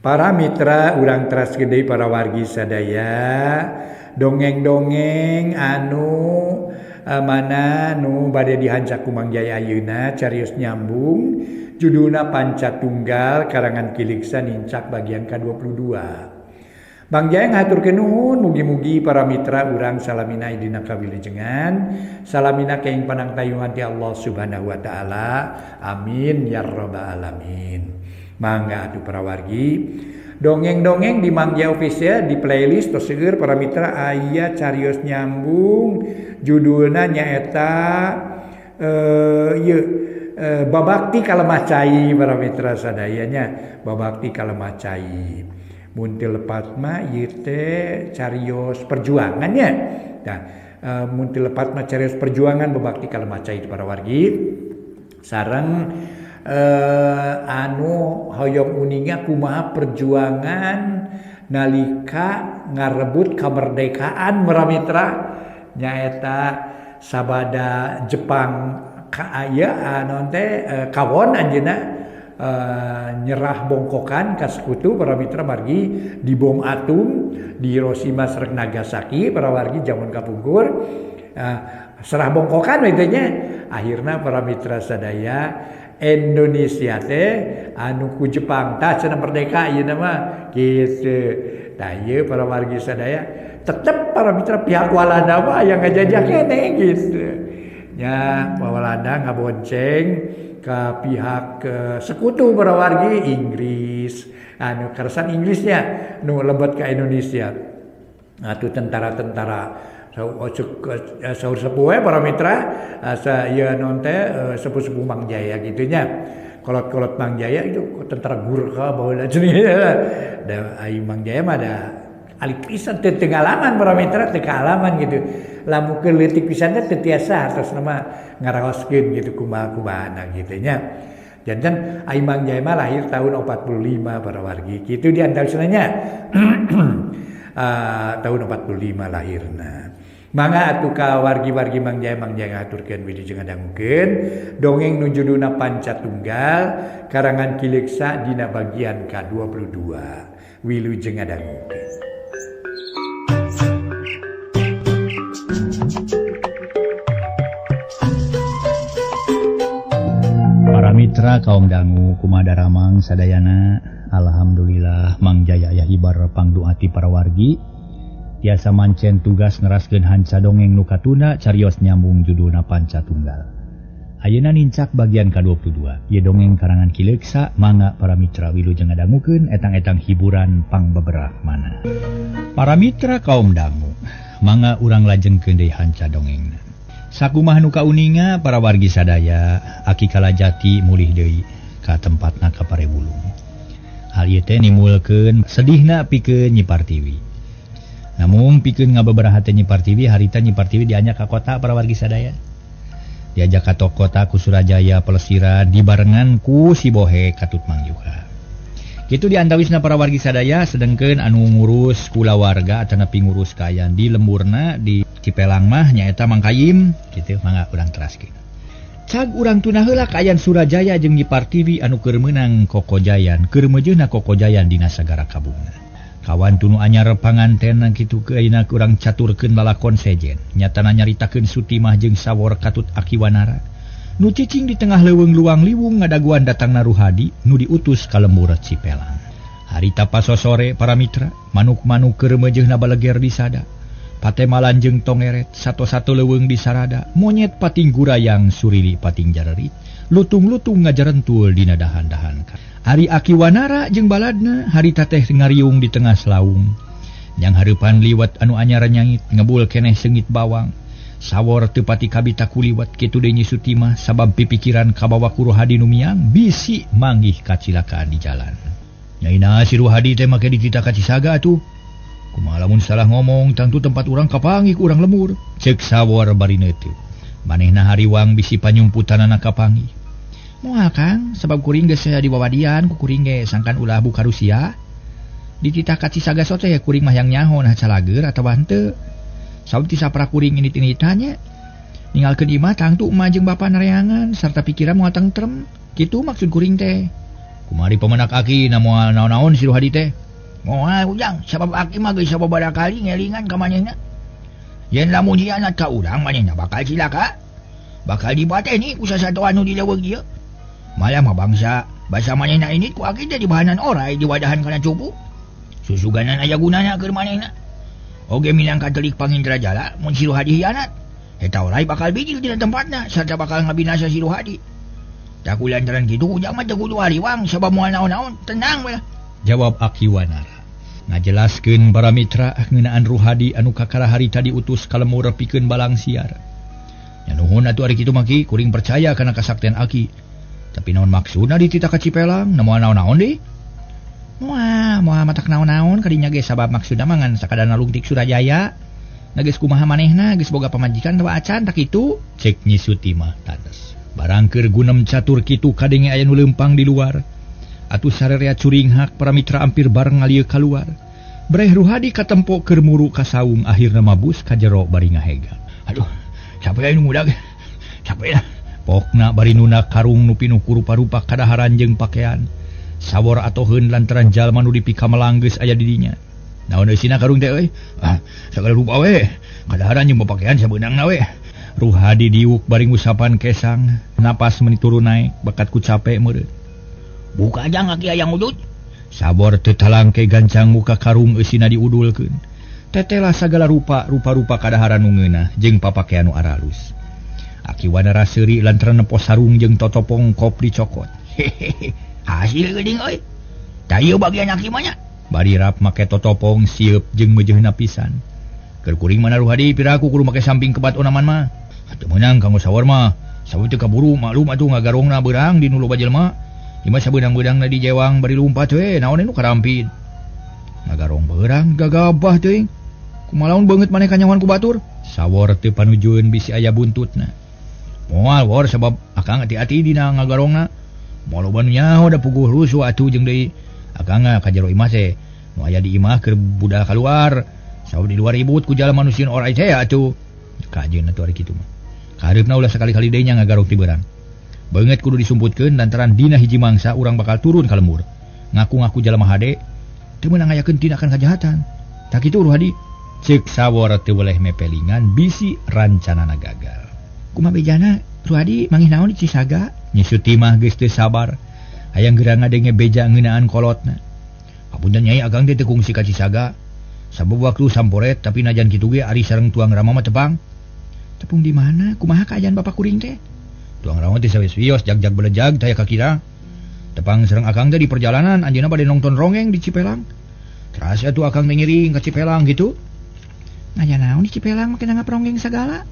Para mitra urang teras gede para wargi sadaya dongeng-dongeng anu mana nu bade dihancak ku Mang Jaya ayeuna carios nyambung judulna Panca Tunggal karangan Ki Leuksa nincak bagian ka-22. Mang Jaya ngahaturkeun nuhun mugi-mugi para mitra urang salamina dina kawilujengan salamina kaing panangtayungan ti Allah Subhanahu wa taala. Amin ya rabbal alamin. Mangga atuh para wargi dongeng-dongeng di Mang Jaya Official di playlist tos seueur para mitra aya carios nyambung judulna nyaeta ieu babakti kalemah cai para mitra sadayanya babakti kalemah cai mun teu lepat mah ieu teh carios perjuangannya. Nah, mun teu lepat mah carios perjuangan babakti kalemah cai para wargi sareng anu hoyong uninga kumaha perjuangan nalika ngarebut kemerdekaan para mitra nyaeta sabada Jepang kaaya anu teh kawon anjeunna nyerah bongkokan ka sekutu para mitra margi dibom atom di Hiroshima sareng Nagasaki para wargi jaman kapungkur serah bongkokan we teh nya. Akhirna para mitra sadaya Indonesia teh anu ku Jepang tah cenah merdeka ieu mah kitu. Tah ieu para wargi sadaya tetep para mitra pihak Walanda mah aya ngajajah keneh gitu. Nya Walanda ngabonceng ka pihak ke sekutu para wargi Inggris anu keresan Inggrisnya nu lebet ka Indonesia. Atuh tentara-tentara saur sepuh we para mitra asa ieu naon teh sepuh-sepuh Mang Jaya kitu nya. Kolot-kolot Mang Jaya itu tentara Gurkha baheula cenah. Da ai Mang Jaya mah da alit pisan teu ngalaman para mitra teu kaalaman gitu. Lamun keur leutik pisan teh teu tiasa hartosna mah ngaraoskeun gitu kumaha-kumahana kitu nya. Janten ai Mang Jaya mah lahir tahun 45 para wargi. Kitu di antawisna nya. Tahun 45 lahirna. Mangga atuh ka wargi-wargi Mang Jaya Mang Jaya ngaturkeun wilujeng ngadangukeun dongeng nu judulna Panca Tunggal karangan Ki Leuksa dina bagian ka-22. Wilujeng ngadangukeun. Para mitra kaum dangu kumaha daramang sadayana. Alhamdulillah Mang Jaya aya hibar pangduati para wargi tiasa mancen tugas neraskeun hanca dongeng nu katunda carios nyambung judulna Panca Tunggal. Ayeuna nincak bagian ka-22. Ieu dongeng karangan Ki Leuksa mangga para mitra wilujeng ngadangukeun etang-etang hiburan pangbeberah mana. Para mitra kaum dangu mangga urang lajengkeun deui hanca dongengna. Sakumaha nu kauninga para wargi sadaya Aki Kalajati mulih deui ka tempatna ka Parebulung. Hal ieu teh nimulkeun sedihna pikeun Nyi Partiwi. Namun pikeun ngababaraha teh Nyi Partiwi harita Nyi Partiwi dianyak ka kota para wargi sadaya. Diajak ka kota ku Surajaya pelesiran dibarengan ku si Bohe katut Mang Juha. Kitu diantawisna para wargi sadaya sedengkeun anu ngurus kulawarga atanapi ngurus kaayaan di lemburna di Cipelang mah nyaeta Mang Kayim kitu mangga urang teraskeun. Cag urang tunah heula kaayaan Surajaya jeung Nyi Partiwi anu keur meunang kokojayan, keur meujeuhna kokojayan dina sagara kabungna. Kawan tunu anyar panganten kitu keuna urang caturkeun lalakon sejen. Nyatana nyaritakeun Sutimah jeung Sawor katut Aki Wanara. Nu cicing di tengah leuweung luang liwung ngadaguan datangna Ruhadi nu diutus ka lembur Cipelang. Harita pasosore para mitra, manuk-manuk keur meujeuhna baleger di sada. Patemalan jeung tongeret, sato-sato leuweung di sarada, monyet pating gurayang, surili pating jarerit, lutung-lutung ngajarentul dina dahan-dahan. Ari Aki Wanara jeung baladna harita teh ngariung di tengah selaung. Yang hareupan liwat anu anyar nyangit ngebul keneh seungit bawang. Sawor teu pati kabita kuliwat kitu deui Nyi Sutimah sabab pipikiran kabawa ku Ruhadi nu miang bisi manggih kacilakaan di jalan. Nyaina si Ruhadi teh make dititah ka Cisaga atuh. Kumaha lamun salah ngomong tangtu tempat urang kapanggih ku urang lemur. Ceuk Sawor bari neuteup. Manehna hariwang bisi panyumputanana kapanggih. Moal Kang, sabab kuring geus diwawadian ku kuring ge sangkan ulah buka Rusia. Dititah ka Cisaga sote ya kuring mah yang nyaho nah calager atawa henteu. Sabab ti sapra kuring init-initanya. Ninggalkeun imah tangtu emak jeung bapa nareangan sarta pikiran moal tentrem. Kitu maksud kuring teh. Kumari pamenak aki na moal naon-naon si Ruhadi teh. Moal Ujang, sabab aki mah geus sababaraha kali ngelingan ka manehna. Yen lamun hianat ka urang manehna bakal cilaka. Bakal dipateni ku sasatoan nu di leuweung ieu. Malah mah bangsa basa manehna ini ku aki teh dibahanan orai diwadahan kana cupu. Susuganan aya gunana keur manehna. Oge minangka telik pangindrajala mun si Ruhadi hianat. Eta orai bakal bijil dina tempatna sarta bakal ngabinasa si Ruhadi. Tak lantaran kitu Ujang mah teu kudu hariwang sabab moal naon-naon, tenang we. Jawab Aki Wanara. Ngajelaskeun para mitra ngeunaan Ruhadi anu kakara harita diutus ka lemur pikeun balang siar. Nya nuhun atuh ari kitu mah Ki, kuring percaya kana kasaktian Aki. Tapi naon maksudna dititah ka Cipelang, na moal naon-naon deui? Moal, moal matak naon-naon kadinya ge sabab maksudna mah ngan sakadana lungtik Surajaya. Na geus kumaha manehna geus boga pamajikan atawa acan tak kitu? Cek Nyi Suti mah tanes. Barang keur gunem catur kitu kadenge aya nu leumpang di luar. Atuh sarerea curinghak para mitra ampir bareng ngalieu kaluar. Breh Ruhadi katempo keur muru ka saung akhirna mabus ka jero bari ngahega. Aduh, capek anu muda. Capek lah. Pokna bari nuna karung nu pinuh ku rupa-rupa kadaharan jeung pakaian. Sawor atoheun lantaran jalma nu dipikamelang geus aya di dinya. Naon eusina karung teh euy? Ah, sagala rupa we. Kadaharan jeung pakaian sabeunangna we. Ruhadi diuk bari ngusapan kesang, napas meni turun naik bakat ku capek meureun. Buka jang aki hayang udut. Sabor teu talangke gancang muka karung eusina diudulkeun. Tetela sagala rupa, rupa-rupa kadaharan nu ngeunah jeung papakean nu aralus. Aki Wanara seuri lantaran nempo sarung jeung totopong kop dicokot. Hehehe, hasil geuning euy. Tah ieu bagian aki mah nya. Bari rap make totopong sieup jeung meujeuhna pisan. Keur kuring mana Ruhadi piraku kudu make samping kebat onaman mah. Teu meunang kanggo sawor mah. Sawor teu kaburu maklum atuh ngagarongna beurang di nu loba jelema. Ieu mah sabeunang-beunangna di jewang bari lumpat we naon nu karampit. Ngagarong beurang gagabah teuing. Kumalaun beungeut maneh kanyahoan ku batur. Sawor teu panujueun bisi aya buntutna. Moal wor sabab akang hati-hati dina ngagarongna. Moal loba nu nyaho da puguh rusuh atuh jeung deui. Akang ka jero imah teh nu aya di imah keur budal kaluar. Sawor di luar ribut ku jalma nu sieun orai teh atuh. Kajeun atuh ari kitu mah. Kaharepna ulah sakali-kali deui nya ngagarong ti beurang. Beungeut kudu disumputkeun lantaran dina hiji mangsa urang bakal turun ka lembur. Ngaku-ngaku jalma hade teu meunang ngayakeun tindakan kajahatan. Tah kitu Ruhadi. Ceuk sawor teu weleh mepelingan bisi rancanana gagal. Kumaha bejana Ruhadi mangih naon di Cisaga? Nyi Suti mah geus teu sabar. Hayang geura ngadenge beja ngeunaan kolotna. Hapunten Nyai akang teh teu kungsi ka Cisaga. Sabab waktu samporet tapi najan kitu ge ari sareng tuang Rama mah tepang. Tepung di mana? Kumaha kaayaan bapak kuring teh? Tuang Rama teh sawis wios jag-jag belejag taya kakira. Tepang sareng akang teh di perjalanan anjeunna bade nongton rongeng di Cipelang. Terasa atuh akang teh ngiring ka Cipelang gitu. Nanya naon di Cipelang make nanggap ronggeng sagala?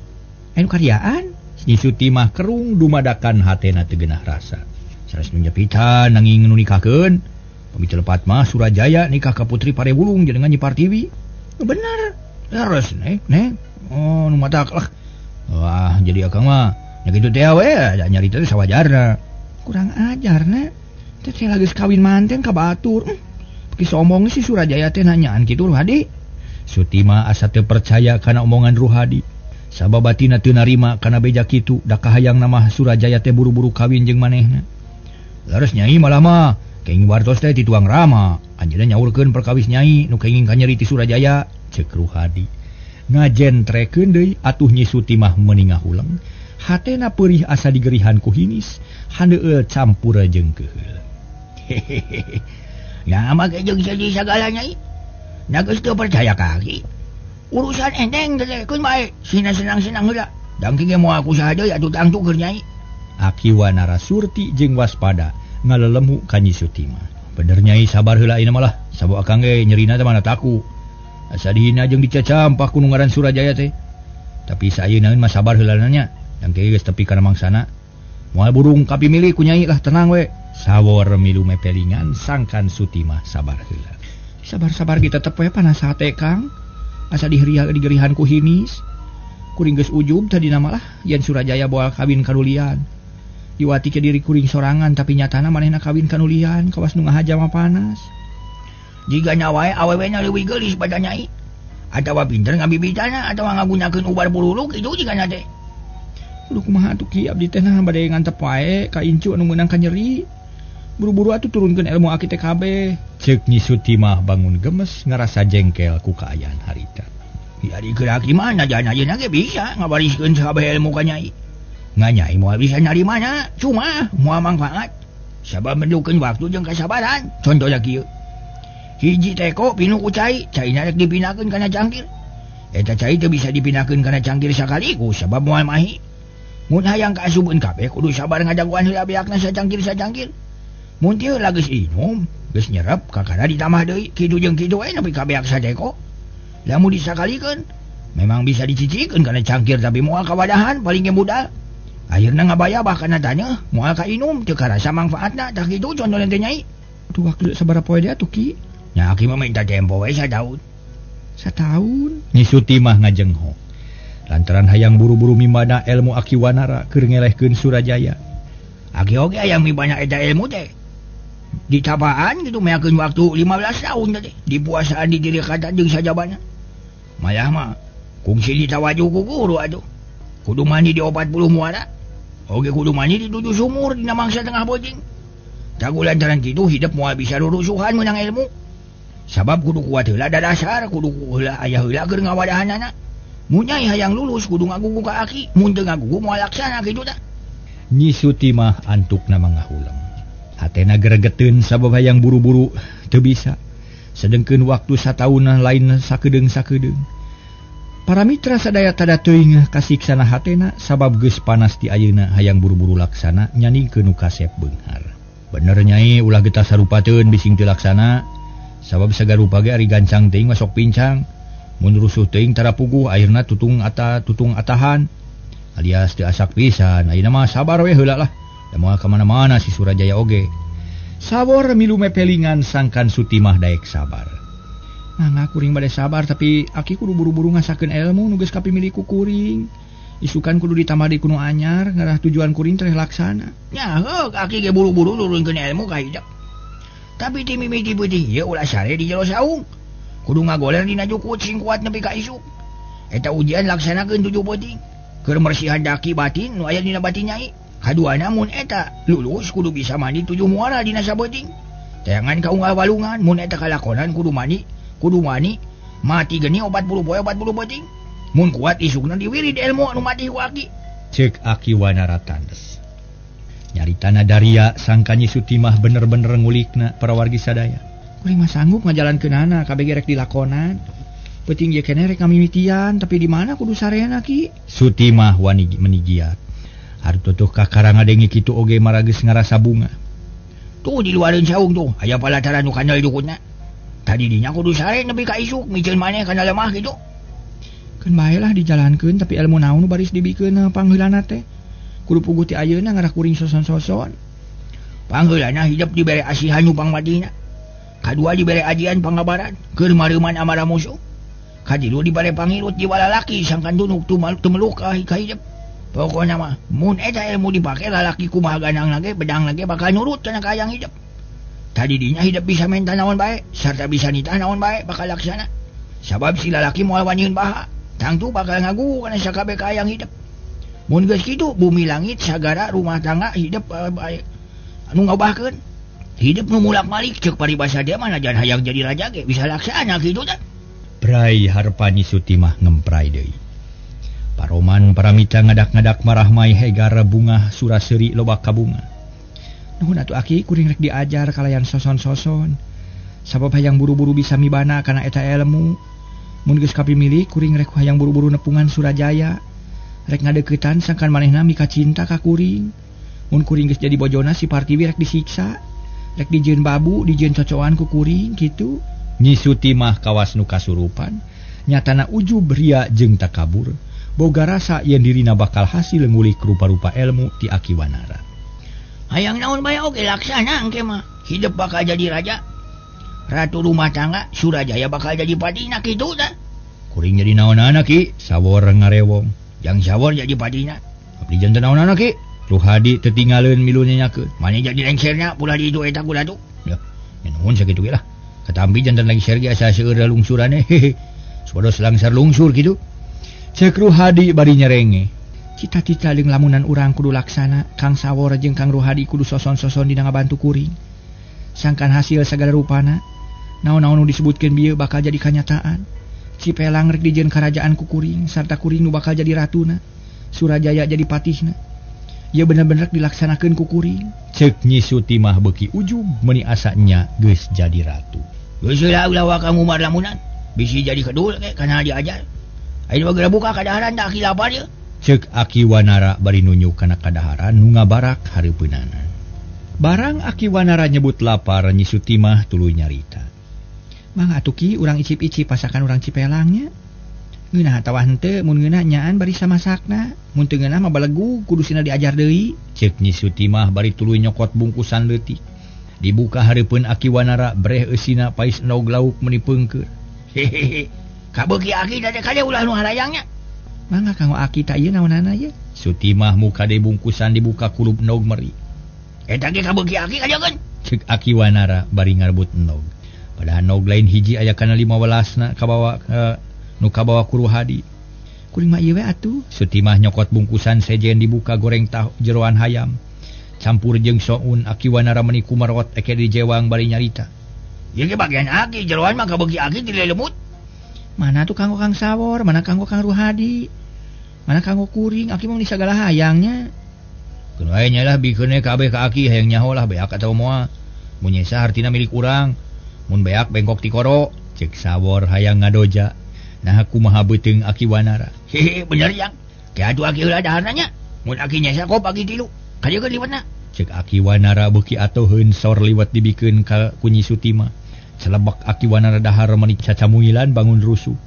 Anu karyaan? Nyi Suti mah kerung dumadakan hatena teu geunah rasa. Sanes nu nyepitan nanging nu nikahkeun. Pami teu lepat mah Surajaya nikah ka putri Parewulung jeung Nyi Partiwi. Bener. Leres neng, neng. Oh nu matak lah. Wah, jadi akang mah nya kitu teh we, da nyarita teh sawajarna. Kurang ajarna. Teh teh geus kawin manten ka batur. Peki sombong si Surajaya teh nanyaan kitu Ruhadi. Suti mah asa teu percaya kana omongan Ruhadi. Sabab batina teu narima kana beja kitu, da kahayangna mah Surajaya teh buru-buru kawin jeung manehna. Leres Nyai malah mah kenging wartos teh ti tuang Rama. Anjeunna nyaurkeun perkawis Nyai nu kenging kanyeri ti Surajaya, ceuk Ruhadi. Ngajentrekeun deui atuh Nyi Suti mah meuni ngahuleng. Hatena peurih asa digerihan ku hinis, handeueul campur jeung keuheul. Hehehe. Nya mah ge jeung jadi sagala Nyai. Nya geus teu percaya ka aki. Urusan enteng teh keun bae, sina senang-senang heula. Dangki ge moal ku saha deui atuh tangtu keur Nyai. Aki Wanara surti jeung waspada ngalelemu ka Nyi Suti mah. Bener Nyai sabar heula ayeuna mah lah, sabab akang ge nyerina teh mana taku. Asa dihina jeung dicacampak ku nu ngaran Surajaya teh. Tapi sayeuna mah sabar heula nya. Dangke geus tepi kana mangsana. Moal burung kapimilih ku Nyai lah tenang we. Sawor milu mepelingan sangkan Suti mah sabar heula. Sabar-sabar ge tetep we panas hate Kang. Asa digerihan ku hinis. Kuring geus ujub tadina mah lah yen Surajaya boal kawin kanulian. Iwati ke diri kuring sorangan tapi nyatana manehna kawin kanulian kawas nu ngahaja mah panas. Jiga wae awewena leuwih geulis pada Nyai. Atawa pinter ngabibitana atawa ngagunakeun ubar bululuk kitu jigana teh. Kudu kumaha atuh Ki abdi teh nah bade ngantep wae ka incu anu meunang ka nyeri. Buru-buru atuh turunkeun ilmu aki teh kabeh. Ceuk Nyi Sutimah bangun gemes ngarasa jengkel ku kaayaan harita. Ya di keur aki mah najan ayeuna ge bisa ngabariskeun sakabeh ilmu ka Nyai. Ngan Nyai moal bisa narimana, cuma moal mangfaat. Sabab merlukeun waktu jeung kasabaran. Contohna kieu. Hiji teko pinuh ku cai, caina rek dipindahkeun kana cangkir. Eta cai teu bisa dipindahkeun kana cangkir sakaligus sabab moal mahi. Mun hayang kaasubeun kabeh kudu sabar ngadaguan heula beakna sacangkir-sacangkir. Mun teu heula geus inum, geus nyerep kakara ditambah deui, kitu jeung kitu we nepi ka beak sateko. Lamun disakalikeun, memang bisa dicicikeun kana cangkir tapi moal kawadahan paling ge budal. Akhirna ngabayabah kana taneuh, moal kainum teu karasa mangfaatna, tah kitu contohna teh Nyai. Atuh waktu sabaraha poe deui atuh Ki? Nya aki mah minta tempo we sataun. Sataun? Nyi Sutimah ngajengho. Lantaran hayang buru-buru mibana ilmu Aki Wanara keur ngelehkeun Surajaya. Aki oge hayang mibana eta ilmu teh. Ditapaan kitu meakeun waktu 15 tahun teh. Dipuasaan didirikatan jeung sajabana. Malah mah kungsi ditawaju ku guru atuh. Kudu mandi di 40 muara. Oge kudu mandi di 7 sumur dina mangsa tengah bojing. Tagu lantaran kitu hidup moal bisa rurusuhan meunang ilmu. Sabab kudu kuat heula dadasar, kudu heula aya heula keur ngawadahanana. Mun Nyai hayang lulus kudu ngagugu ka aki, mun teu ngagugu moal laksana kitu tah. Nyi Sutimah antukna mangahuleng. Hatena gregeteun sabab hayang buru-buru teu bisa. Sedengkeun waktu sataunna lain sakedeung-sakedeung. Para mitra sadaya tada teuing kasiksana hatena sabab geus panas di ayeuna hayang buru-buru laksana nyaningkeun nu kasep beunghar. Bener Nyai ulah getah sarupateun bising teu laksana. Sabab sagarupa ge ari gancang teuing masok pincang. Mun rusuh teuing tara puguh akhirna tutung ata tutung atahan alias teu asak pisan. Ayeuna mah sabar we heula lah. Da moal ka mana-mana si Surajaya oge. Sabor milu mepelingan sangkan Sutimah daek sabar. Nah, kuring bade sabar tapi aki kudu buru-buru ngasakeun ilmu nu geus kapimilih ku kuring. Isukan kudu ditambah deui ku nu anyar ngarah tujuan kuring teh laksana. Nya heuk aki ge buru-buru nurunkeun ilmu ka hidep. Tapi ti mimiti peuting ieu ulah sare di jero saung. Kudu ngagoler dina jukut sing kuat nepi ka isuk. Eta ujian laksanakeun 7 peuting. Keur mersihan daki batin nu aya dina batin Nyai. Kaduana mun eta lulus kudu bisa mandi 7 muara dina sabeuting. Tayangan ka unggal walungan mun eta kalakonan kudu mandi mati geni 40 poe 40 peuting. Mun kuat isukna diwirid ilmu anu mati ku aki. Ceuk Aki Wanara tandes. Nyaritana daria sangka Nyi Sutimah bener-bener ngulikna para wargi sadaya. Kuring mah sanggup ngajalankeunana kabeh ge rek dilakonan. Peuting ye keneh rek ngamimitian tapi di mana kudu sareana Ki? Sutimah wani menigiat. Hartotoh kakara ngadengi kitu oge marageus ngarasa bunga. Tuh di luareun saung tuh aya palataran nu kandel jukutna. Tadi dinya kudu sare nepi ka isuk miceun maneh kana lemah kitu. Keun bae lah dijalankeun tapi ilmu naon nu baris dibikeun pangheulana teh. Kudu puguh ti ayeuna ngarah kuring soson-soson. Pangheulana hidup dibere asihan nu pangmadina. Kadua dibere ajian pangabaran keur mareuman amarah musuh. Katilu dibere pangirut jiwa lalaki sangkan tunuk tumeluk ka hidup. Pokona mah mun eta ilmu dipake lalaki kumaha ganang lage bedang lage bakal nurut kana kahayang hidup. Tadi dinya hidup bisa menta naon bae sarta bisa nitah naon bae bakal laksana. Sabab si lalaki moal waniun baha, tangtu bakal ngagugu kana sakabeh kahayang hidup. Mun geus kitu bumi langit sagara rumah tangga hidup anu ngobahkeun. Hidup nu mulak-malik ceuk paribasa dia mah najan hayang jadi raja ge bisa laksana kitu tah. Prai harpa Nyi Sutimah ngemprai deui. Paroman paramita ngadak-ngadak marahmai hegar bunga suraseuri loba kabunga. Nuhun atuh aki kuring rek diajar kalayan soson-soson. Sabab hayang buru-buru bisa mibana kana eta ilmu. Mun geus kapimilih kuring rek hayang buru-buru nepungan Surajaya. Rek ngadeuketan sangkan manehna mika cinta ka kuring. Mun kuring geus jadi bojona si Partiwi rek disiksa. Rek dijieun babu, dijieun cocoan ku kuring kitu. Nyi Sutimah kawas nu kasurupan, nyatana ujub ria jeung takabur. Boga rasa yen dirina bakal hasil ngulik rupa-rupa ilmu ti Aki Wanara. Hayang naon bae oge laksana engke mah. Hidup bakal jadi raja. Ratu rumah tangga Surajaya bakal jadi patina kitu tah. Kuring jadi naonana Ki? Sawor ngarewong. Jang sawor jadi patina. Abdi janten naonana Ki? Ruhadi tetinggalin milu nyanyakeun. Mane jadi lengserna pulah di itu eta ku datu. Ya, nuhun sakitu ge lah. Katampi janten lengser ge asa seueur lungsurane. Hehe. Supados langsar lungsur kitu. Cek Ruhadi bari nyerenge. Cita-cita jeung lamunan urang kudu laksana, Kang Sawor jeung Kang Ruhadi kudu soson-soson dina ngabantu kuring. Sangkan hasil sagala rupana, naon-naon nu disebutkeun bieu bakal jadi kanyataan. Cipelang rek dijieun karajaan ku kuring, sarta kuring nu bakal jadi ratuna, Surajaya jadi patihna. Ieu bener-bener dilaksanakeun ku kuring. Ceuk Nyi Sutimah beuki ujub meuni asa nya geus jadi ratu. Geus heula ulah wa Kang Umar lamunan, bisi jadi kedul ke kana diajar. Ayeuna geura buka kadaharan da aki lapar ieu. Ceuk Aki Wanara bari nunjuk kana kadaharan nu ngabarak hareupeunana. Barang Aki Wanara nyebut lapar, Nyi Sutimah tuluy nyarita. Mangga atuh Ki, urang icip-icip pasakan urang Cipelangnya. Ngeunah atawa henteu, mun ngeunah nyaan bari samasakna, mun teu ngeunah mah balegug kudu sina diajar deui. Ceuk Nyi Sutimah bari tuluy nyokot bungkusan leutik. Dibuka hareupeun Aki Wanara breh eusina pais endog lauk meuni peungkeur. Hehehe. Kabeuki aki da teh kade ulah nu harayangnya. Mangga kanggo aki tak ieu naonana ieu? Sutimah muka deui bungkusan dibuka kulub endog meri. Eta ge kabeuki aki kajeun. Ceuk Aki Wanara bari ngarebut endog. Padahal endog lain hiji aya kana 15na kabawa nu kabawa ku Ruhadi. Kuring mah ieu we atuh. Sutimah nyokot bungkusan sejen dibuka goreng tahu jeroan hayam. Campur jeung soun. Aki Wanara meuni kumarot eke dijewang bari nyarita. Ieu ge bagian aki jeroan mah kabeuki aki ti lemut. Mana tuh kanggo Kang Sawor, mana kanggo Kang Ruhadi, mana kanggo kuring, aki mah sagala hayangnya. Keun wae nya lah bikeun kabeh ka aki hayang nyaho lah beak atawa moal. Mun nyesa hartina milik urang, mun beak bengkok ti koro. Ceuk Sawor hayang ngadoja. Nah kumaha beuteung Aki Wanara. Hehe bener yang. Ke atuh aki heula daharna nya. Mun aki nyesa kop aki tilu. Kajeun liwetna. Ceuk Aki Wanara beuki atoheun sor liwet dibikeun ka ku Nyi Sutimah. Celebak Aki Wanara dahar meuni cacamuilan bangun rusuh.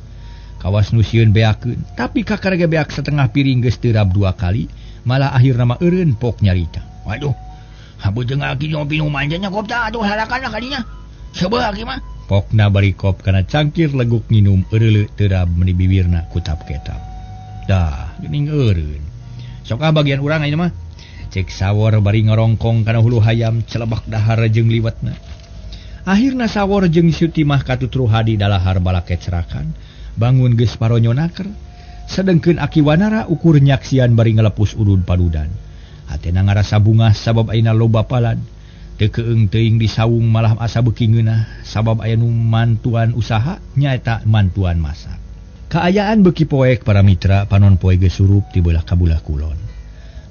Kawas nu sieun beakeun, tapi kakara ge beak setengah piring geus teurab 2 kali, malah akhirna mah eureun pok nyarita. Waduh. Habeuteng aki ngopi nu manjanya kop tah atuh harakan lah kadinya. Seubeuh aki mah. Pokna bari kop kana cangkir leguk nginum eureuleu teurab meuni bibirna kutap ketap. Dah, geuning eureun. Sok ah bagian urang ayeuna mah. Cek Sawor bari ngorongkong kana hulu hayam celebak dahar jeung liwetna. Akhirna Sawor jeung Sutimah katut Ruhadi dalahar balaket cerakan, bangun geus paronyo naker. Sedengkeun Aki Wanara ukur nyaksian bari ngalepus udud padudan. Hatena ngarasa bungah sabab ayeuna loba palad. Teu keung teuing di saung malah asa beuki ngeunah sabab aya nu mantuan usaha nyaeta mantuan masak. Kaayaan beuki poek para mitra panon poe geus surup ti beulah kabulah kulon.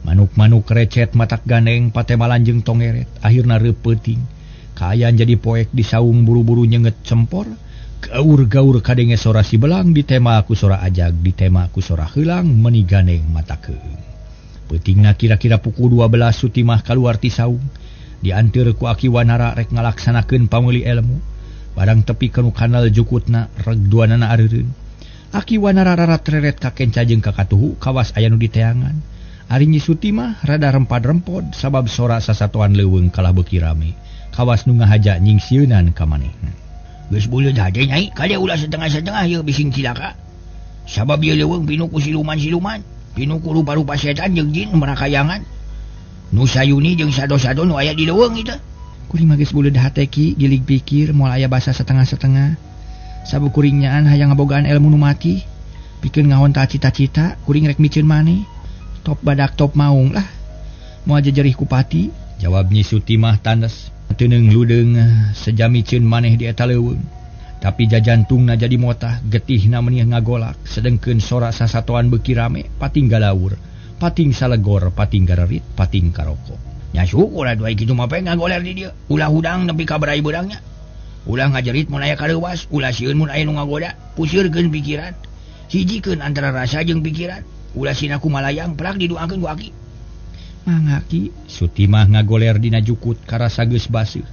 Manuk-manuk recet matak gandeng patemalan jeung tongeret akhirna reupeting. Kaayaan jadi poek di saung buru-buru nyenget cempor. Gaur-gaur kadenge sora si belang ditema ku sora ajag ditema ku sora heulang meuni gandeng mata keung. Peutingna kira-kira pukul 12 Sutimah kaluar ti saung. Dianteur ku Aki Wanara rek ngalaksanakeun pameuli elmu. Barang tepi kanu kanal jukutna reg duanana areureun. Aki Wanara rarat-reret ka kenca jeung ka katuhu kawas aya nu diteangan. Ari Nyi Sutimah rada rempad-rempod sabab sora sasatoan leuweung kalah beuki rame. Kawas nu ngahaja nyingsieunan ka manehna. Geus buleud hate nyai, kade ulah setengah-setengah ieu bising cilaka. Sabab ieu leuweung pinuh ku siluman-siluman, pinuh ku rupa-rupa setan jeung jin marakayangan. Nu sayuni jeung sado-sado nu aya di leuweung itu. Kuring mah geus buleud hate ki, gilig pikir moal aya basa setengah-setengah. Sabab kuring nyaan hayang ngabogaan ilmu nu mati. Pikeun ngahonta cita-cita, kuring rek miceun maneh. Top badak top maung lah. Moal jejerih ku pati. Jawab Nyi Sutimah tandes. Teuneung ludeung sejami ceun maneh di eta leuweung. Tapi jajantungna jadi motah, getihna meni ngagolak, sedengkeun sora sasatoan beuki rame, pating galaur, pating salegor, pating garerit, pating karoko. Nya syukur atuh ai kitu mah pe ngagoler di dieu. Ulah hudang nepi ka berai beurangnya. Ulah ngajerit mun aya kareuwas, ulah sieun mun aya nu ngagoda, pusieurkeun pikiran. Hijikeun antara rasa jeung pikiran. Ulah sina kumalayang plak diduakeun ku aki. Mangga ki. Sutimah ngagoler dina jukut karasa geus baseuh.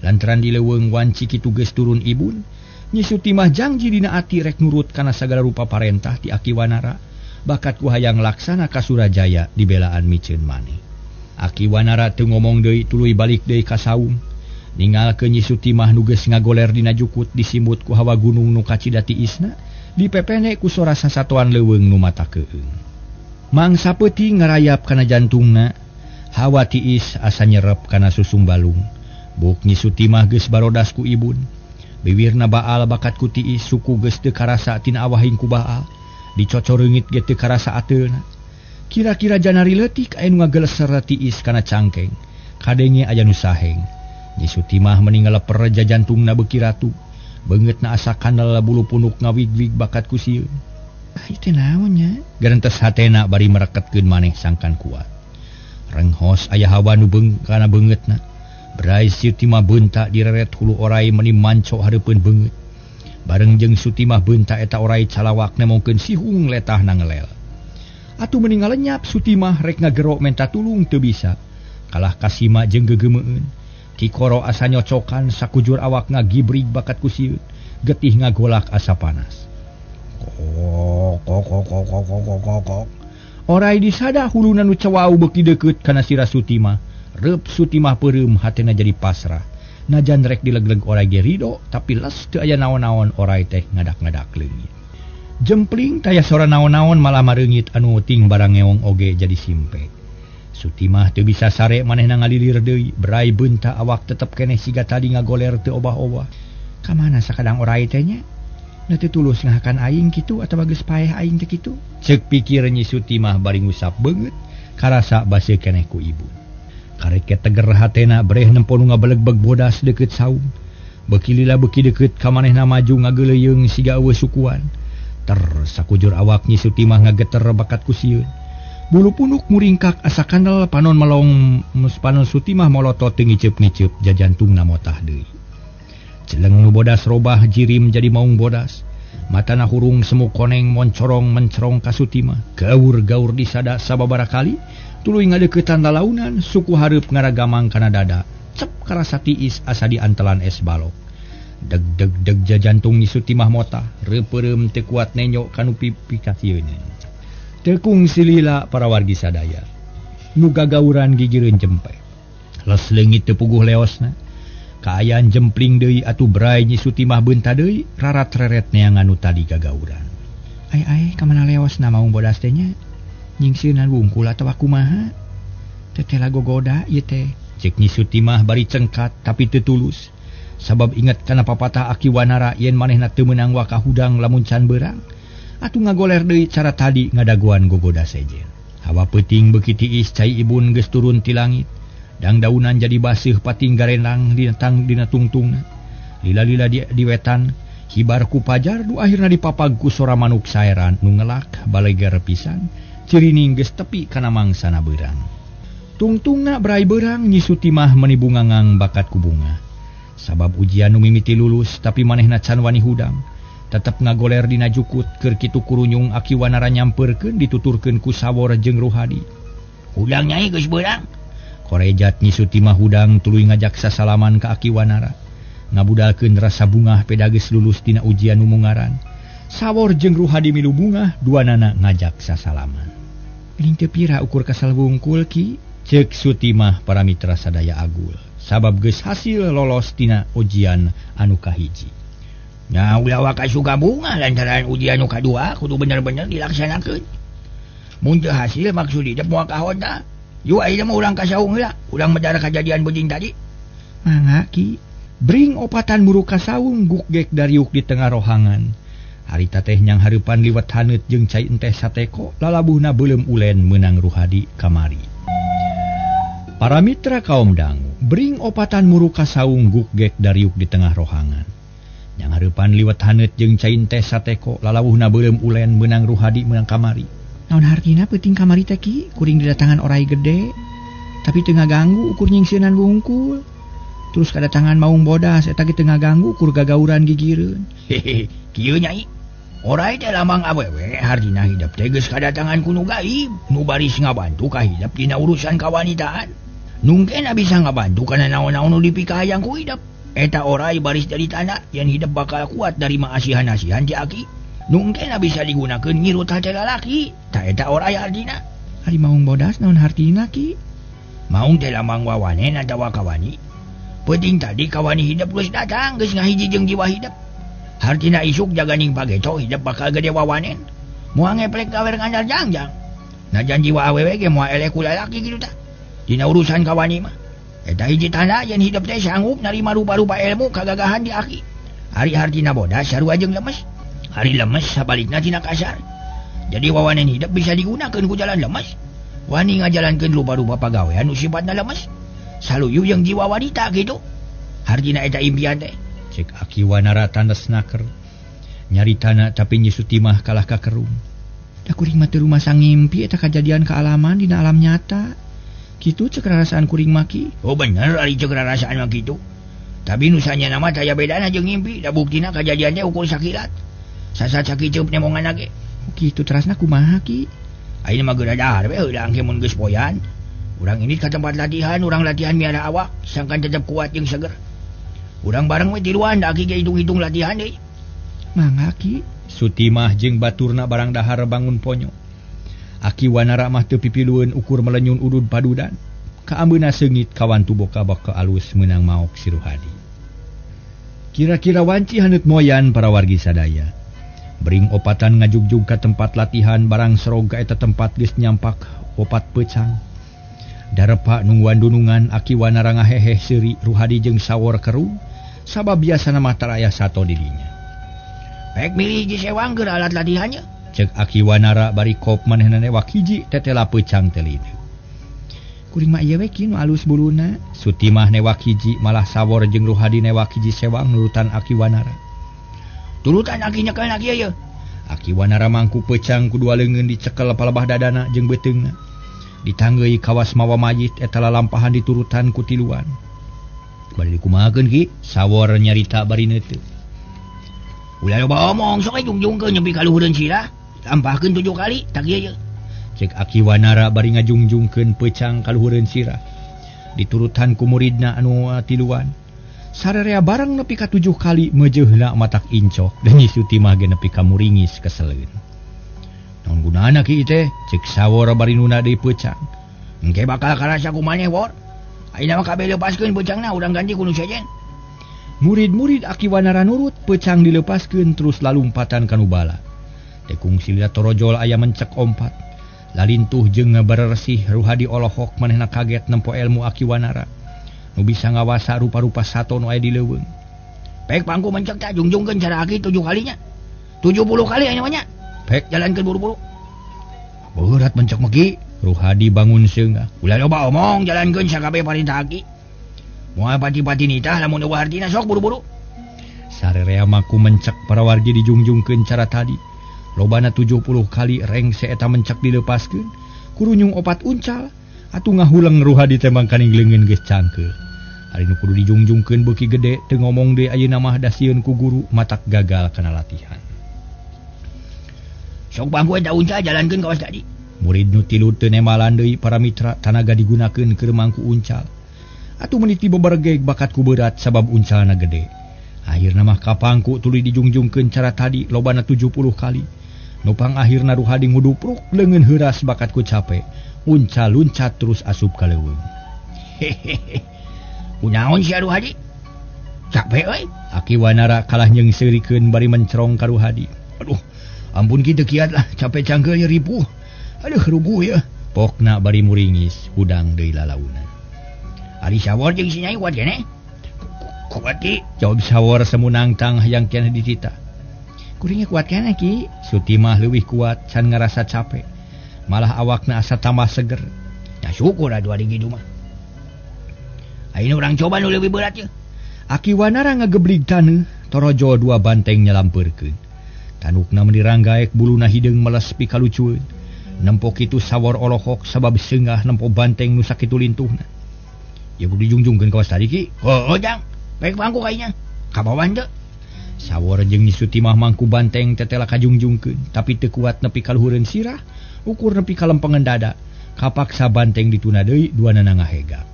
Lantaran di leuweung wanci kitu geus turun ibun, Nyi Sutimah jangji dina ati rek nurut kana sagala rupa parentah ti Aki Wanara. Bakat ku hayang laksana ka Surajaya dibelaan miceun maneh. Aki Wanara teu ngomong deui tuluy balik deui ka saung. Ningalkeun Nyi Sutimah nu geus ngagoler dina jukut disimbut ku hawa gunung nu kacida tiisna, dipepene ku sora sasatoan leuweung nu mata keung. Mangsa peuting ngarayap kana jantungna, hawa tiis asa nyerep kana susung balung. Buk Nyi Sutimah geus barodas ku ibun. Biwirna baal bakat ku tiis, suku geus teu karasa tina awahing ku baal. Dicocoreungit ge teu karasa ateulna. Kira-kira janari leutik aya nu ngageleser tiis kana cangkeng. Kadenge aya nu saheng. Nyi Sutimah meni ngaleper jajantungna beuki ratu. Beungeutna asa kandel bulu punuk ngawig-wig bakat ku sieun. Ah, ieu teh naon nya? Gerentes hatena bari mereketkeun maneh sangkan kuat. Renghos aya hawa nu kana beungeutna. Brai Sutimah beunta direret hulu orai meni manco hareupeun beungeut. Bareng jeung Sutimah beunta eta orai calawak nemongkeun sihung letahna ngelel. Atuh meni ngalenyap Sutimah rek ngagero menta tulung teu bisa. Kalah kasima jeung geugeumeun. Kikoro asa nyocokan sakujur awak ngagibrig bakat ku sieun. Getih ngagolak asa panas. Kok kok kok kok kok kok kok. Orai disada huluna nu cewau beuki deukeut kana sirah Sutimah. Reup Sutimah peureum hatena jadi pasrah. Najan rek dilegleg orai ge rido, tapi les teu aya naon-naon orai teh ngadak-ngadak leungit. Jempling taya sora naon-naon malah mareungit anu ting barang ngeong oge jadi simpe. Sutimah teu bisa sare manehna ngalilir deui, berai beunta awak tetep keneh siga tadi ngagoler teu obah-obah. Ka mana sakadang orai teh nya? Da teu tulus ngahakan aing kitu atawa geus paeh aing teh kitu? Ceuk pikir Nyi Sutimah bari ngusap beungeut, karasa baseuh keneh ku ibu. Kareke teger hatena breh nempo nu ngabelegbeg bodas deukeut saung. Beuki lila beuki deukeut ka manehna maju ngageuleuyeung siga eueuh sukuan. Ter sakujur awak Nyi Sutimah ngageter bakat ku sieun. Bulu punuk muringkak asa kandel panon melong panon Sutimah molotot teu ngiceup-ngiceup jajantungna motah deui. Celeng nu bodas robah jirim jadi maung bodas. Matana hurung semu koneng moncorong mencerong ka Sutimah. Gaur-gaur disada sababaraha kali tuluy ngadeuketan lalaunan suku hareup ngaragamang kana dada. Cep karasa tiis asa diantelan es balok. Deg deg deg jajantung Nyi Sutimah motah, reupeureum teu kuat nenyo kanu pipikasieun. Teu kungsi lila para wargi sadaya. Nu gagauran gigireun jempe. Les leungit teu puguh leosna. Kaayaan jempling deui atuh brai Nyi Sutimah beunta deui rarat-reret neangan nu tadi gagauran. Ai ai ka mana leosna maung bodas teh nya? Nyingsieunan wungkul atawa kumaha? Teteh gogoda ieu teh. Cek Nyi Sutimah bari cengkat tapi teu tulus. Sabab inget kana papatah Aki Wanara yen manehna teu meunang waka hudang lamun can beurang. Atuh ngagoler deui cara tadi ngadaguan gogoda sejen. Hawa peuting beuki tiis cai ibun geus turun ti langit. Dangdaunan jadi baseuh pating garenang dinatang dina tungtungna. Lila-lila di wetan hibar ku pajar du akhirna dipapag ku sora manuk saeran nu ngelak baleger pisan. Cirining geus tepi kana mangsana beurang. Tungtungna berai beurang Nyi Sutimah meni bungangang bakat ku bunga. Sabab ujian nu mimiti lulus tapi manehna can wani hudang. Tetep ngagoler dina jukut keur kitu kurunyung Aki Wanara nyampeurkeun dituturkeun ku Sawor jeung Ruhadi. Hudang nyai geus beurang. Korejat Nyi Sutimah hudang tuluy ngajak sasalaman ka Aki Wanara. Ngabudalkeun rasa bungah peda geus lulus dina ujian nu mungaran. Sawor jeung Ruhadi milu bungah duanana ngajak sasalaman. Geuning teu pira ukur kasal wungkul ki? Ceuk Sutimah para mitra sadaya agul. Sabab geus hasil lolos tina ujian anu kahiji. Nah, ulah waka suka bunga lantaran ujian nu kadua kudu bener-bener dilaksanakeun. Mun teu hasil maksud hidup moal kahonta. Yu ayeuna mah urang ka saung heula, urang medar kajadian beuting tadi. Mangga ki, bring opatan muru ka saung gukgek dariuk di tengah rohangan. Harita teh nyang hareupan liwet haneut jeung cai enteh sateko, lalabuhna beuleum ulen meunang Ruhadi kamari. Para mitra kaum dangu, bring opatan muru ka saung gukgek dariuk di tengah rohangan. Nyang hareupan liwet haneut jeung cai enteh sateko, lalawuhna beuleum ulen meunang Ruhadi meunang kamari. Naon hartina peuting kamari teh ki, kuring didatangan orai gede, tapi teu ngaganggu ukur nyingsieunan wungkul. Terus kadatangan maung bodas eta ge teu ngaganggu ukur gagauran gigireun. Hehe, kieu nyai. Orai teh lamang awewe hartina hidep teh geus kadatangan ku nu gaib, nu baris ngabantu ka hidep dina urusan kawanitaan. Nungkena bisa ngabantu kana naon-naon nu dipikahayang ku hidep. Eta orai baris jadi tanda yen hidep bakal kuat dari maasihan-asihan ti aki. Nungkena bisa digunakeun ngirut hate lalaki. Ta eta orai artina. Ari maung bodas naon hartina ki? Maung teh lamang wawanen atawa kawani. Peuting tadi kawani hidep geus datang geus ngahiji jeung jiwa hidep. Hartina isuk jaganing pageto hidep bakal gede wawanen. Moal ngeplek gawer ngandar jangjang. Najan jiwa awewe ge moal eleh ku lalaki kitu tah. Dina urusan kawani mah. Eta hiji tanda yen hidep teh sanggup narima rupa-rupa ilmu kagagahan di aki. Ari hartina bodas sarua jeung lemes. Ari lemes sabalikna tina kasar. Jadi wawanan hidup bisa digunakan ku jalan lemes. Wani ngajalankeun rupa-rupa pagawean nu sifatna lemes. Saluyu jeung jiwa wanita gitu. Hartina eta impian teh. Cek Aki Wanara tandes naker. Nyaritana tapi Nyi Sutimah kalah ka kerung. Da kuring mah teu rumasa ngimpi eta kajadian kaalaman dina alam nyata. Kitu cek rarasaan kuring mah ki. Oh bener ari cek rarasaan mah kitu. Tapi nu sanyana mah taya bedana jeung ngimpi, da buktina kajadian teh ukur sakilat. Sasat sakiceup nemongan ge. Kitu terasna kumaha ki? Ayeuna mah geura dahar we heula angke mun geus poyan. Urang ini ka tempat latihan, urang latihan miara awak sangkan tetep kuat jeung seger. Urang bareng we tiluan da aki ge hitung-hitung latihan deui. Mangga ki. Sutimah jeung baturna barang dahar bangun ponyo. Aki Wanara mah teu pipilueun ukur melenyun udud padudan. Kaambeuna seungit kawan tuboka baka alus meunang maok si Ruhadi. Kira-kira wanci haneut moyan para wargi sadaya. Bering opatan ngajugjug ka tempat latihan barang serog ka eta tempat geus nyampak opat peucang. Darepa nungguan dunungan Aki Wanara ngaheheh seuri Ruhadi jeung sawor keru sabab biasana mah taraya sato di dinya. Pek milih hiji sewang keur alat latihannya. Cek Aki Wanara bari kop manehna newak hiji tetela peucang teh lieu. Kuring mah ieu we ki nu alus buluna. Sutimah newak hiji malah sawor jeung Ruhadi newak hiji sewang nurutan Aki Wanara. Turutan aki nyekel aki ieu. Aki Wanara mangku peucang ku dua leungeun dicekel palebah dadana jeung beuteungna. Ditanggeui kawas mawa mayit eta lalampahan diturutan ku tiluan. Bari dikumahakeun ki? Sawor nyarita bari neuteup. Ulah loba omong sok jungjungkeun nepi ka luhureun sirah. Lampahkeun 7 kali tak ieu ieu. Cek Aki Wanara bari ngajungjungkeun peucang ka luhureun sirah. Diturutan ku muridna anu tiluan. Sararea barang nepi ka 7 kali meujeuhna matak incok dan Nyi Sutimah ge nepi ka muringis keseleun. Naon gunana ki teh? Cek sawor bari nuna deui peucang. Engke bakal karasa ku maneh wor. Ayeuna mah kabeh lepaskeun peucangna urang ganti ku nu sejen. Murid-murid Aki Wanara nurut peucang dilepaskeun terus lalumpatan ka nu bala. Teh kungsi lila torojol aya mencek ompat. Lalintuh jeung ngabarersih Ruhadi olohok manehna kaget nempo ilmu Aki Wanara. Nu bisa ngawasa rupa-rupa sato nu aya di leuweung. Pek pangku mencek tah jungjungkeun cara aki 7 kalinya. 70 kali aya namanya. Pek jalankeun buru-buru. Berat mencek mah ki. Ruhadi bangun seungah. Ulah loba omong jalankeun sakabeh parintah aki. Moal pati-pati nitah lamun eueuh hartina sok buru-buru. Sarerea maku mencek para wargi dijungjungkeun cara tadi. Lobana 70 kali rengse eta mencek dilepaskeun. Kurunyung opat uncal. Atuh ngahuleng Ruhadi teh mangkaning leungeun geus cangkeul. Ari nu kudu dijungjungkeun beuki gede teu ngomong deui ayeuna mah da sieun ku guru matak gagal kana latihan. Sok bangku eta uncal jalankeun kawas tadi. Murid nu tilu teu nemalan deui para mitra tanaga digunakeun keur mangku uncal. Atuh meniti bebergeg bakat ku berat sabab uncalna gede. Akhirna mah kapangku tuluy dijungjungkeun cara tadi lobana 70 kali. Nupang akhirna Ruhadi ngudupruk leungeun heuras bakat ku cape. Uncal luncat terus asup ka leuweung. Hehehe. Kunaon sia Ruhadi? Capek euy. Aki Wanara kalah nyeungseurikeun bari mencerong ka Ruhadi. Aduh, ampun ki teu kiat lah, capek cangkeul nya ripuh. Aduh, rubuh ya. Pokna bari muringis hudang deui lalauna. Ari sawor jeung si Nyai kuat keneh? Kuat ki. Jawab sawor semunangtang hayang keneh ditita. Kuringnya kuat keneh ki. Sutimah leuwih kuat can ngarasa capek. Malah awakna asa tambah seger. Ya syukur atuh ari kitu mah. Ayeuna urang coba nu leuwih berat ye. Aki Wanara ngageblig taneuh, torojol dua banteng nyalampeurkeun. Tanukna meuni ranggaek buluna hideung meles pikalucueun. Nempo kitu sawor olohok sabab seungah nempo banteng nu sakitu lintuhna. Ya kudu dijungjungkeun kawas tadi ki. Heuh jang, baik pangku kayaknya. Kabawan teu. Sawor jeung Nyi Sutimah mangku banteng tetela kajungjungkeun, tapi teu kuat nepi ka luhureun sirah. Ukur nepi ka lempengan dada. Kapaksa banteng dituna deui duanana ngahegak.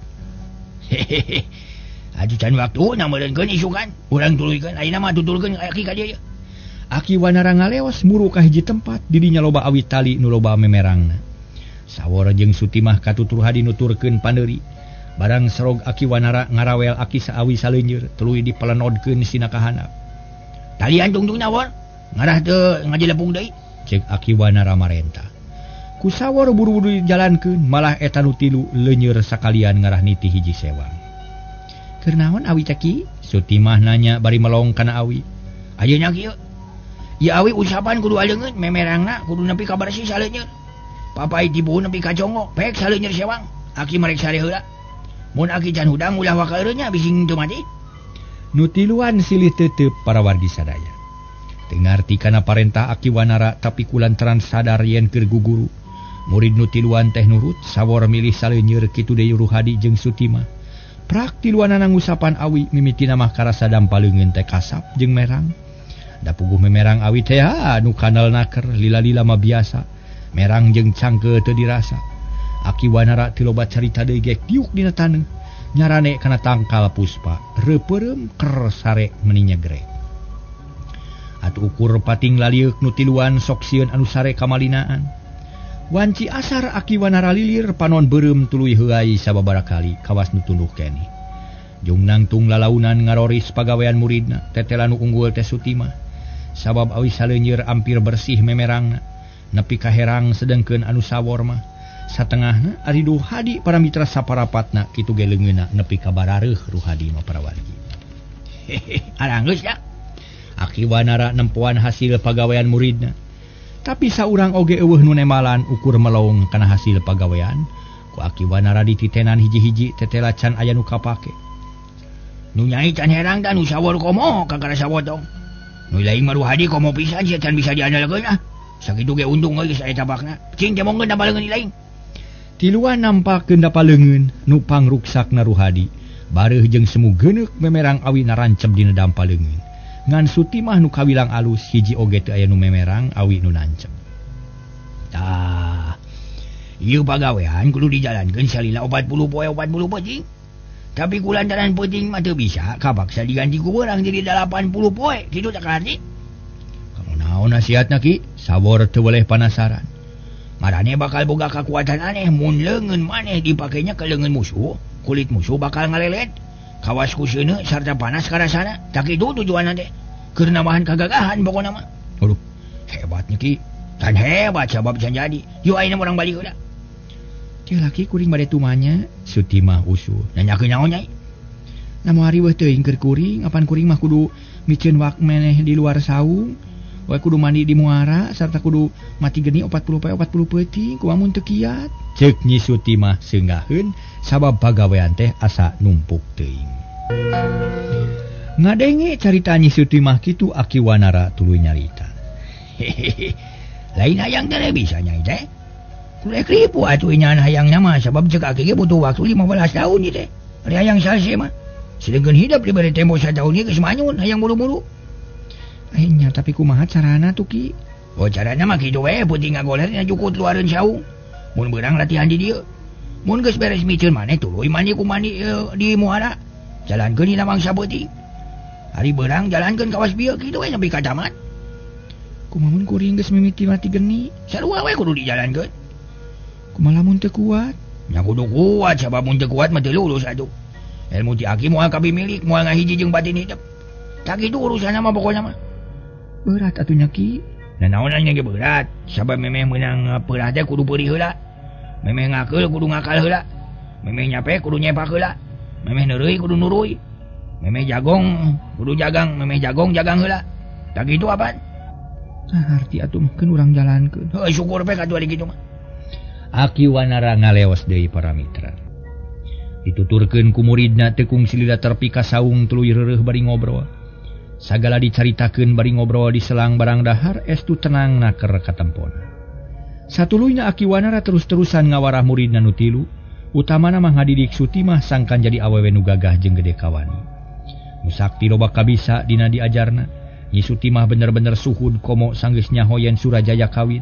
Hehehe. Atuh can waktuna meureunkeun isukan. Urang tuluykeun ayeuna mah tutulkeun aki ka dieu. Aki Wanara ngaleos muru ka hiji tempat didinya loba awi tali nu loba memerangna. Sawor jeung Sutimah katutur Ruhadi nuturkeun pandeuri. Barang serog Aki Wanara ngarawel aki saawi saleuneur tuluy dipelenodkeun sina ka handap. Talian tungtungna wor. Ngarah teu ngajilepung deui. Cek Aki Wanara marenta. Ku sawor buru-buru dijalankeun malah eta nu tilu leuneur sakalian ngarah niti hiji sewang. Keur naon awi teh ki? Sutimah nanya bari melong kana awi. Ayeuna kieu. Ieu awi usapan kudu aleungeun memerangna kudu nepi ka bersih saleunyeun. Papai tibu nepi ka congo, pek saleunyeun sewang. Aki marek sare heula. Mun aki can hudang ulah waka eureun nya bising teu mati. Nu tiluan silih tetep para wargi sadaya. Teu ngarti kana parentah Aki Wanara tapi kulantaran sadar yen keur guguru. Murid nu tiluan teh nurut sawor milih saleunyeun kitu deui Ruhadi jeung Sutimah. Prak tiluanana ngusapan awi mimitina mah karasa dampaleungeun teh kasap jeung merang. Da puguh memerang awi teh nu kanal naker lila-lila mah biasa. Merang jeung cangke teu dirasa. Aki Wanara teu loba carita deui ge diuk dina taneuh. Nyarane kana tangkal puspa, reupeureum ker sare meni nyegrek. Atuh ukur pating lalieuk nu tiluan sok sieun anu sare kamalinaan. Wanci asar Aki Wanara lilir panon beureum tuluy heuay sababaraha kali kawas nu tunduh keneh. Jung nangtung lalaunan ngaroris pagawean muridna, tetela nu unggul teh Sutimah. Sabab awi saleunyeur ampir bersih memerangna, nepi ka herang sedengkeun anu sawor mah. Satengahna ari Ruhadi para mitra saparapatna kitu ge leungeunna nepi ka barareuh Ruhadi mah para wargi. Hehehe, aranggeus da. Aki Wanara nempoan hasil pagawean muridna. Tapi saurang oge eueuh nu nemalan ukur melong kana hasil pagawean. Ku Aki Wanara dititenan hiji-hiji tetela can aya nu kapake. Nu nyai can herang da nu sawor komo kakara sawotong. Nu lain mah Ruhadi komo pisan sia can bisa diandalkeun ah. Sakitu ge untung euy geus aya tabakna. Cing teh mongkeun da paleungeun lain. Tiluan nampakeun da paleungeun nu pangruksakna Ruhadi. Bareuh jeung semu geuneuk memerang awi narancep dina dampaleungeun. Ngan Sutimah nu kawilang alus hiji oge teu aya nu memerang awi nu nancep. Tah. Ieu pagawean kudu dijalankeun salila 40 poe 40 peuting. Tapi kulantaran peuting mah teu bisa kapaksa diganti ku beurang jadi 80 poe kitu tak karti. Kamu naon nasihatna Ki? Sawor teu boleh panasaran. Marane bakal boga kakuatan aneh mun leungeun maneh dipakenya ke leungeun musuh, kulit musuh bakal ngalelet. Kawas ku seuneu sarta panas karasana. Tak kitu tujuanna teh. Keur nambahan kagagahan pokona mah. Aduh, hebatnya Ki. Tan hebat sabab can jadi. Yuk ayeuna urang balik heula. Teh laki kuring bade tumanya, Sutimah usul. Nanyakeun naon nyai? Lamun ari weuh teuing keur kuring, apan kuring mah kudu miceun wak meneh di luar saung. Wae kudu mandi di muara sarta kudu mati geni 40 poe 40 peuting kumaha mun teu kiat. Ceuk Nyi Sutimah seunggaheun sabab pagawean teh asa numpuk teuing. Ngadenge carita Nyi Sutimah kitu Aki Wanara tuluy nyarita. Hehehe. Lain hayang teh bisa nyai teh. Kudu kripu atuh nyan hayangna mah sabab ceuk aki ge butuh waktu 15 tahun ieu teh. Ari hayang salse mah. Sedengkeun hidup dibere tempo satahun ieu geus manyun hayang buru-buru. Nya tapi kumaha carana tuh Ki? Oh carana mah kitu we peuting ngagoler nya jukut luareun saung. Mun beurang latihan di dieu. Mun geus beres miceun maneh tuluy mandi ku mandi di muara. Jalankeun dina mangsa peuting. Ari beurang jalankeun kawas bieu kitu we nepi ka tamat. Kumaha mun kuring geus mimiti mati geni? Sarua we kudu dijalankeun. Kumaha lamun teu kuat? Nya kudu kuat sabab mun teu kuat mah teu lulus atuh. Ilmu ti aki moal kabimilik moal ngahiji jeung batin hidup. Tak kitu urusanna mah pokona mah. Berat atuh nya Ki. Nah naonan nya ge berat sabab memeh meunang peurah teh kudu peurih heula. Memeh ngakeul kudu ngakal heula. Memeh nyape kudu nyepak heula. Memeh neureui kudu nuruy. Memeh jagong kudu jagang, memeh jagong jagang heula. Tak kitu apaan? Nah, arti atuh mah keun urang jalankeun. Heuh syukur pe katuh ari kitu mah. Aki Wanara ngaleos deui para mitra. Dituturkeun ku muridna teu kungsi lila terpi ka saung tuluy reureuh bari ngobrol. Sagala dicaritakeun bari ngobrol di selang barang dahar estu tenang naker katempona. Satuluyna Aki Wanara terus-terusan ngawarah muridna nu tilu, utamana mah ngadidik Sutimah sangkan jadi awewe nu gagah jeung gede kawani. Nu sakti loba kabisa dina diajarna, Nyi Sutimah bener-bener suhud komo sanggeus nyaho yen Surajaya kawin.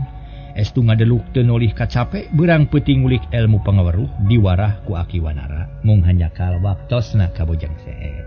Estu ngadeluk teu nolih kacape beurang peuting ngulik ilmu pangaweruh diwarah ku Aki Wanara mung hanjakal waktosna kabojeng sehe.